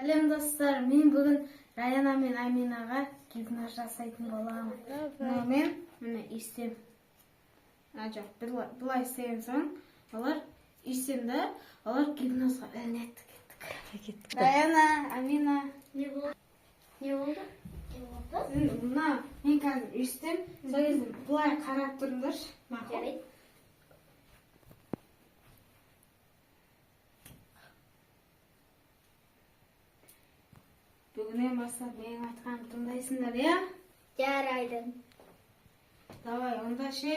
Сәлем, достар! Мен бүгін Раяна мен Аминаға гипноз жасайтын боламын. Мына мен міне істем. А, жоқ, былай істеген соң олар істем да, олар гипнозға ілінеді. Кеттік. Кеттік. Раяна, Амина. Не болды? Не болды? Не болды? Сен мына мен қазір істем, сол кезде былай қарап тұрыңдаршы. Мақұл. Жарайды. Бүгіннен бастап менің айтқанымды тыңдайсыңдар, иә? Жарайды. Давай, онда ше,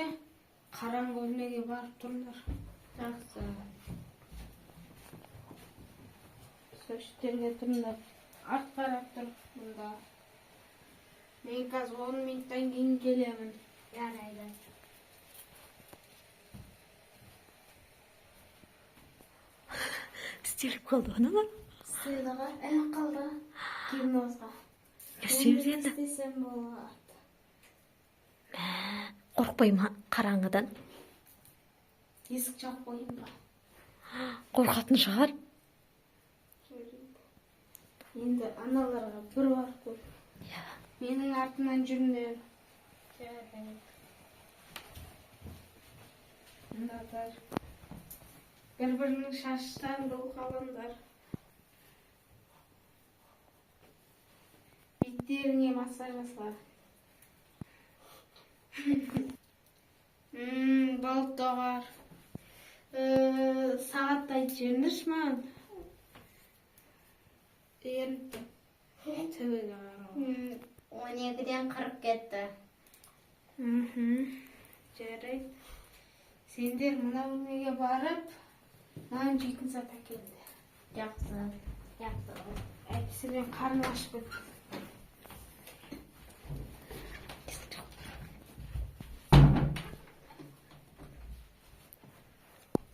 қараңғы бөлмеге барып тұрыңдар. Жақсы. Сол жерге тұрыңдар. Арт қарап тұр мұнда. Мен қазір 10 минуттан кейін келемін. Жарайды. Істеліп қалды аналар. Істеді ғой, ілініп қалды гипнозға. Не істейміз енді? Істесем болады. Қорықпай ма қараңғыдан? Есік жауып қояйын ба? Қорқатын шығар. Жарайды. Енді аналарға бір барып көр. Иә. Менің артымнан жүріңдер. Жарайды. Мында тұр. Бір-бірінің шаштан алыңдар. Беттеріңе массаж жаса. Болды, доғар. Сағатты айтып жіберіңдерші маған. Ерініп тұр. Төбеге қарауға. 12-ден 40 кетті. Жарайды. Сендер мына бөлмеге барып, нан жейтін зат әкеліңдер. Жақсы. Жақсы. Әйтпесе мен қарным ашып кетті.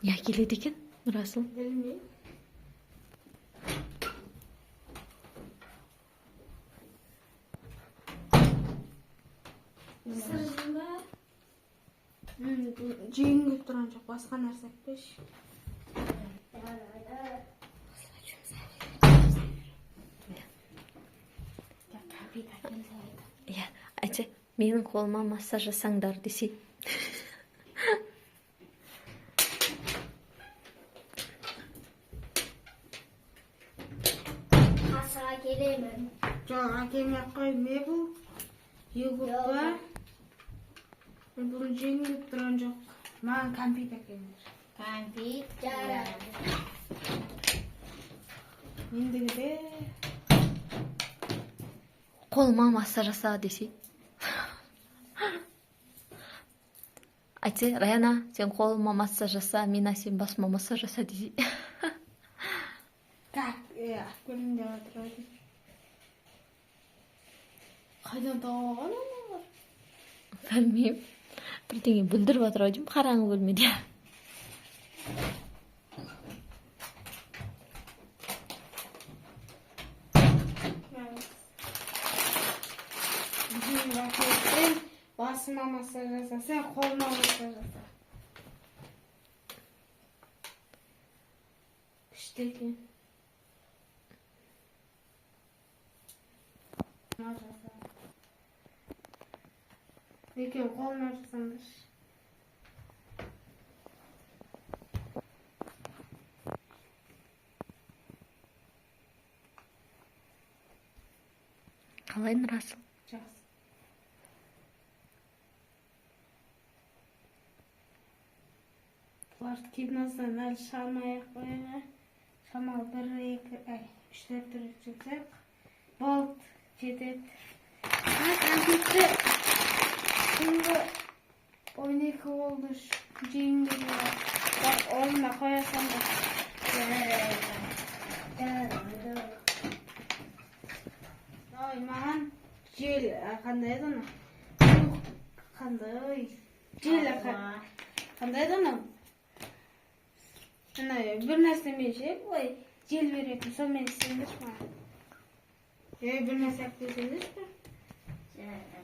Не әкеледі екен Нұрасыл? Білмеймін. Сыр жейін ба? Жегім келіп тұрған жоқ, басқа нәрсе әкелші. Жарайды. Кәмпит әкел деп айтады. Иә, айтса, менің қолыма массаж жасаңдар десе. Қасық әкелемін. Жоқ, әкелмей ақ қой, не бұл? Йогурт па? Мен бұны жегім келіп тұрған жоқ. Маған кәмпит әкеліңдер. Кәмпит. Жарайды. Ендігіде Қолыма массаж жаса десе. Айтса, Раяна, сен қолыма массаж жаса, Мина, сен басыма массаж жаса десе. Так, алып келейін деп жатыр ғой деймін. Қайдан тауып алған аналар? Білмеймін. Бірдеңе бүлдіріп жатыр ау деймін қараңғы бөлмеде. Сен басыма массаж жаса, сен қолыма массаж жаса. Күшті екен. Жаса. Екеуі қолыма жасаңдаршы. Қалай, Нұрасыл? Жақсы. Бұлар гипноздан әлі шығармай ақ қояйық. Шамалы бір, екі, әй, үш, төрт рет жүрсек, болды, жетеді. Мына кәмпитті түнгі 12 болды, жегім келмей. Бар, орнына қоя салыңдар. Жарайды. Жарайды. Давай, маған жел, қандай еді анау? Қандай? Жел, қандай еді анау? Ана бір нәрсемен ше, былай жел беретін, сонымен істеңдерші маған. Ей, бір нәрсе алып келсеңдерші. Жарайды.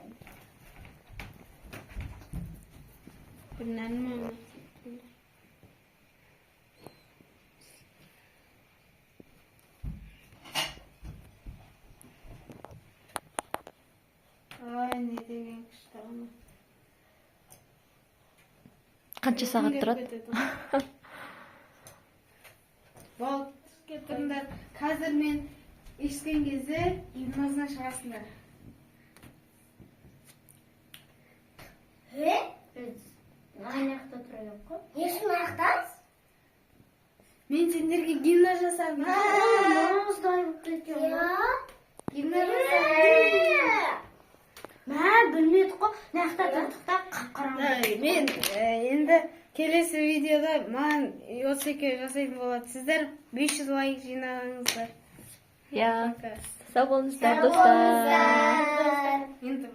Бір нормально. Не деген күшті ана. Қанша сағат Күн тұрады? келіп кетеді ғой. Болды, тұрыңдар. Қазір мен естіген кезде гипноздан шығасыңдар. Е? Біз ана жақта тұра керек қой. Не үшін аяқтамыз? Мен сендерге гимназ жасадым. Мұздай болып кеткен. Иә. Гимназ жасадым. Мә, білмедік қой. Мына жақта тұрдық та қап-қараңғы. Мен енді келесі видеода маған осы екеуі жасайтын болады. Сіздер 500 лайк жинағаныңыздар. Иә. Пока. Сау болыңыздар, достар. Достар. Енді